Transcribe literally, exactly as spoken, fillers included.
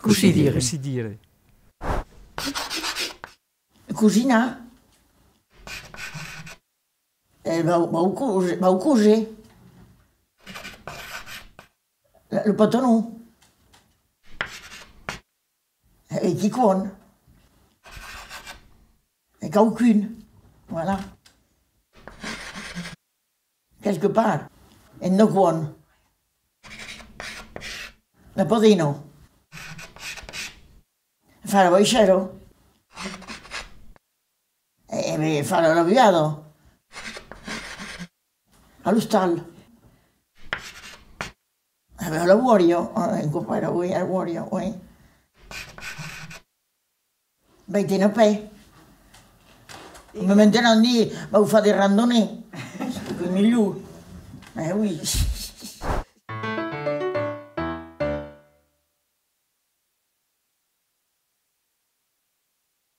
Cossí dire? Cossí dire? Cosinar. Eh, vau, vau cose, vau cose. Lo, lo patanon. E quicòm. E quauqu'un. Voilà. Quelque part. En quicòm. La padena. Far la vaissèla. E, e ben, far la lavada. A l'ostal. E ben, a la bòria, eh, en compara, oui, a la bòria, oui. Vai tenir pè. Me maintenant dire, vau far de randonnée. C'est milhor. Eh oui.